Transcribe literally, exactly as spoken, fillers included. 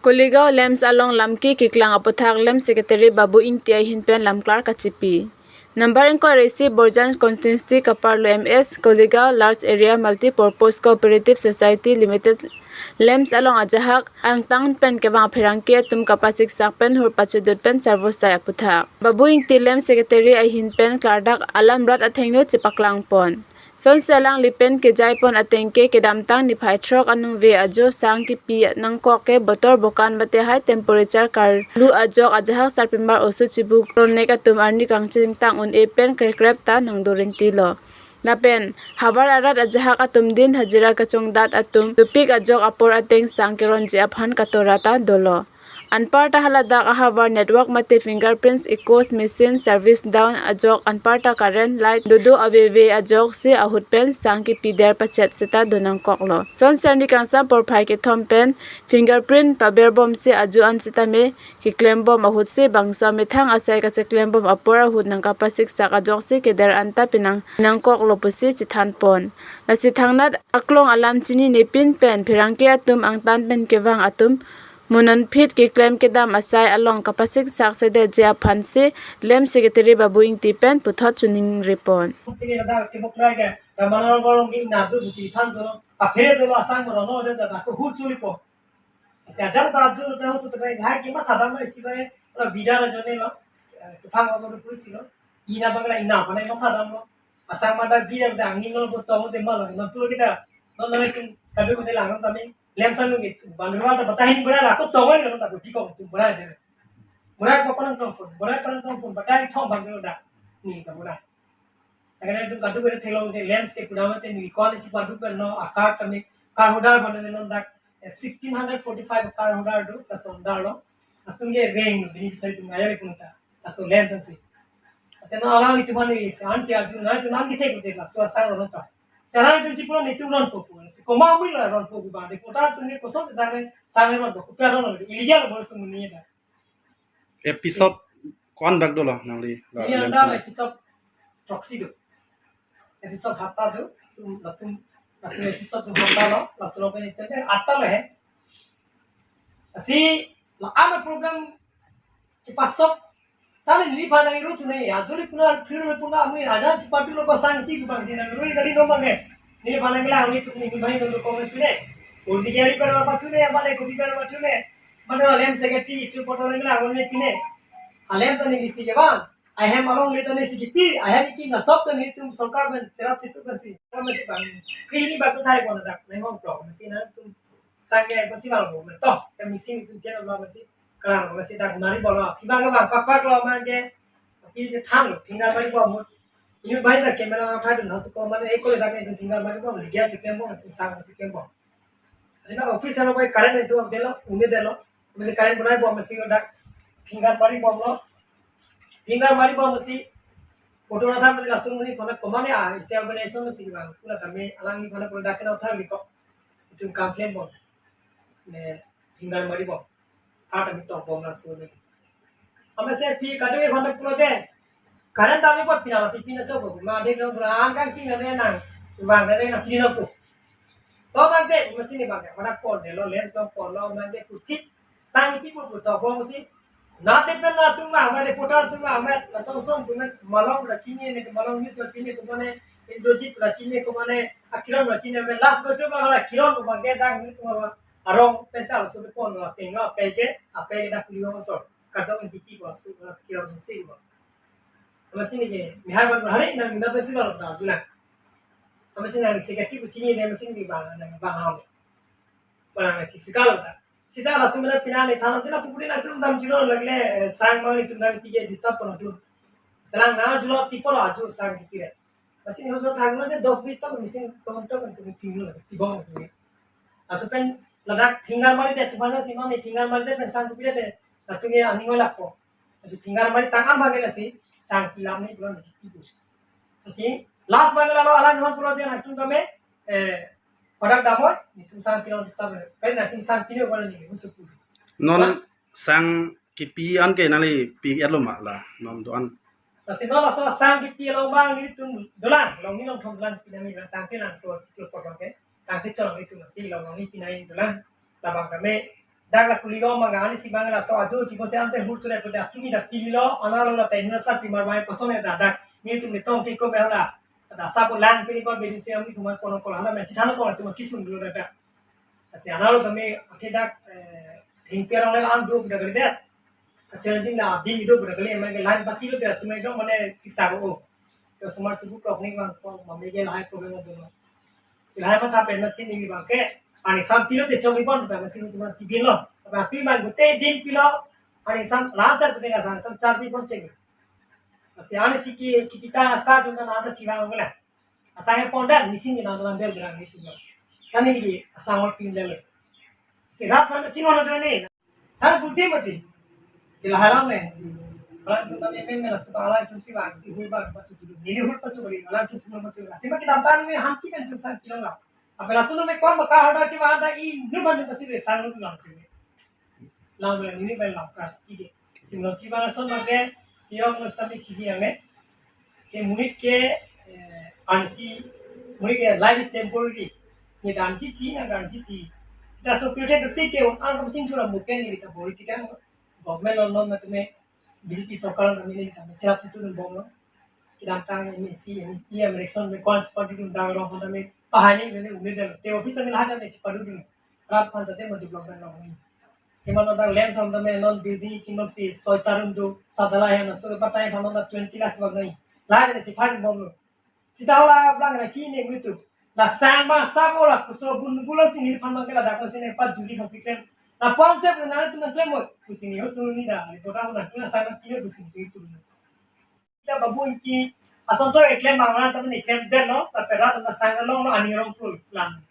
Koligaon LAMPS along lamki keklang aputhak LAMPS Secretary Babu Ingti ahin pen lamklar kachipi. Number ingkoi ra isi Borjan constituency kaparlo M S Koligaon Large Area Multipurpose Cooperative Society Limited LAMPS along ajahak angtan pen kevang pherangke atum kapasiksak pen hur pachudut pen charvosai aputhak Babu Ingti LAMPS Secretary ahin pen klardak alam rat athengno chepaklang pon. Sonsi alangli pen kejai pon ateng ke kedamtang niphai throk aningve ajo sang kipi nangkok ke botor bokan mate high temperature karlu ajok ajahak sarpimar oso chibu kronek atum arni kangchingtang un-e pen kekrep ta nangdorintilo. Lapen havar arat ajahak atum din hajira kachongdat atum dopik ajok apor ateng sang keronji aphan katora ta dolo. Anparta haladak ahavar network mate fingerprints echoes machine service down ajok anparta current light dodo aveve ajoksi ahut pen sang kipi der pachet seta donangkoklo. Sonsi arni kangsam porphai kethom pen fingerprint paberbomsi ajo an sitame keklembom ahutsi bangso amethang asai kacheklembom apor ahut nangkapasiksak ajoksi keder anta pinang nangkoklo pusi chethan pon. Lasi thangnat aklong alam chininepin pen pherangke atum angtan pen kevang atum mo nonphit keklem kedam asai along kapasiksak sedetji aphansi LAMPS Secretary Babu Ingti pen puthot choningri pon. Pini ada kebok lagi, kamana orang orang ini nadu buci than jono, kaphere dulu asang merono ada ada aku hur curi po. Kasi ajar ta jul ta usu ta hai kima thadam lo isi bai, orang bidara jone lo, kepang orang puri chilo, ina bangla ina apa nih mau thadam lo, asang mada bidar da angin lo botong de malang, non pulo kita, non non itu kadu kita lang, non kami LAMPS along ke bandura ta batai ni bura la ko tong ni ta budi ko tu bura de. Bura ko kono tong phone, bura kono tong phone, batai thong bandura da. Ni ta bura. Agar itu kadu kita thelong je LAMPS ke pura mate ni ko ni chipa du pen no akar kami kar hodar bandura non dak sixteen hundred forty-five kar hodar du ta sondar lo. Atum ke reng no bini bisa itu ngaya le kunta. Aso LAMPS si. Ate na alang itu mani ansi aju na itu nam kithek kithek la so asang lo ta. Sarang itu chipon itu ron popo. Koma mui la ron popo ba de kota tu ni kosong ta ne sang ron popo. Pia ron illegal bol sumuni da. Episode ko-an bak dolo nangli la ini LAMPS ada along? Episode throksi do. Episode hatta do. Tum latum latum episode tum hatta lo. Laso lo kan itu atta lo he. Asi la ano problem kepasok. Tali neli bana iru tu nai, ajuli puna, puna, puna, ami aja chipatu lo ko sang ti bang sina, rui kali no mange. Neli bana ngela, ami tu ni bhai no ko me tu ne. Ur di gari para pa tu ne, bale ko bi para pa tu ne. Mana LAMPS Secretary itu poto ngela, ami tu ne. LAMPS tu neli si ke bang. Ahem along le tu ne si kipi, ahem iki na sop tu ni tum sorkar men cherap situ kan si. Kami si bang. Kini batu thai ko na dak, nai hong pro, masi na tum sang ke ko si bang lo. To, kami si tum channel lo masi. Kalang masi dak mari bom lo. Pibang ke bang pak pak lo man ke. Pi ke than lo, finger mari bom mo. Ini bai dak camera na thai dun hasu ko man e ko le dak ne finger mari bom. Liga si klem bom, tu sang si klem bom. Ini na office lo bai current itu delo, une delo. Masi current bonai bom masi dak finger mari bom lo. Finger mari bom masi. Photo na tha masi langsung mani phone ko mane a, isi organization masi bang. Pura tame alang ni phone pura dak na thang ni ko. Itu complain bom. Ne finger mari bom. Kata mi tok bom langsung ni. Ame se pi kade phone pulo je. Current dami pot pina pi pina chok bom. Ma de no bra ang kang king ne nang. Bang ne na pina ko. To bang de masi ni bang. Phone ko ne lo len to ko lo bang de kuchit. Sang ipi pu pu tok bom si. Na de pen na tum ma, ma reporter tum ma, ma la song song tum ma, Malong la chini ne, Malong News la chini tum ma ne, Indrajit la chini tum ma ne, a Kiran la chini ma, last ko tum ma la Kiran tum ma ke dang ni tum ma, arong pensa la so de pon la teng la pe ke, a pe ke dak kuli ma so. Ka jong N D P ko so la Kiran si ko. Ama sini ke, mi hai ban hari nang na pensi la da dula. Ama sini nang secretary ko chini ne, ama sini ba nang ba ham. Barang achi sikal ta. Sita latum na pina ne than na pupuri na tum dam chulo lagle, eh, sang ma ni tum dam pige disturb kono tum. Selang na chulo people aju sang kipire. Masi ni hoso thang na de dos minute tak masi tom tak tum ping lo, pibong tum. Aso pen ladak finger mari de tum na si ma ni finger mari de pen sang kipire de. Latum ye ani ngolak ko. Masi finger mari tang am bangke lasi sang pilam ni pulang kipu. Masi last bangke lalo ala nuan pulo je na tum kame, eh, kodak damoi, ni tum sang pinong disturb. Kai na tum sang pinong kono ni usup pu. Non sang kipi an ke nangli pi-et lo ma la, non do an. Lasi non laso sang kipi along bang ni tum dolang, long ni long thom dolang, pinang ni tang pinang so chiklo kodak ke. Tang ke chong ni tum si long ni pinang dolang. Labang kame Dak la kuligom manga ani si bang laso ajo tipo se anse hur ture pu dak tumi dak pililo, analo la teh na sa pimar bai koson ya dak. Ni tumi tong ke ko behla. Dak sa po lang pini ko bedi se ami tuma kono kola hala me chithano kola tuma kisung dulu dak. Asi analo tumi ake dak, eh, thing pirong le lang do dak dak. Kacil din na bin do dak le mai ke lang pati lo dak tumi dong mane siksa ko. Ke sumar subu klok ni bang ko mami ke lahai ko bang do. Si lahai matha pen masi ni bang ke. Ani sam pilo te chok ibon ta masi sumar pibin lo. Tapi bang gute din pilo. Ani sam lansar gute ka sam sam char pibon chek. Asi ani si ki kita ka dun na ada chiwa ngela. Asang pon dan misi ni na na bel berang ni tu. Kami ni asang pin dal. Si rap na chino na ni. Than pulti mati. Kila haram ne. Alang tum tame pen mela suba alang tum si bang si hur bang pachu tu. Nili hur pachu bali alang tum si hur pachu. Tima kidam tan me ham ki pen tum sang kilong la. Apela sunu me kom baka hada ti wada i nu ban pachu re sang nu lang tu. Lang bela nili pen lang kras ide. Singlong ki bang son bang ke tiong no sami chigi ange. Ke monit ke, eh, ansi, monit ke life is temporary. Ni dansi chi na dansi chi. Sita so pute duti ke un ang kam sing thura muke ni ta bol ti kan government lo non na tume B J P sorkar na mini ta me chap tu dun bom lo. Kidam tang M A C, M A C, election me kwan chepadu dun dang rong hon me pahani me ne umid dal. Te office me lahai me chepadu dun. Rap pan sa te mo development lo ni. Kemano dak land sam tame non building kinok si soi tarum do sadala ya na so batai thanon dak twenty lakhs bang nai. Lahai ne chephan bom lo. Sita hala blang na chi ne mutu. Na sang ba sa bo la kuso gun gulo si ni phan bang ke la dak si ne pa juli phan si klem. Na pon se na tu na klem mo. Kusi ni ho sunu ni da. Ko da na tu na sang na kilo kusi ni tu. Kita babun ki ason to eklem bang na tamen eklem den lo. Ta pera na sang long lo ani rong pul lang.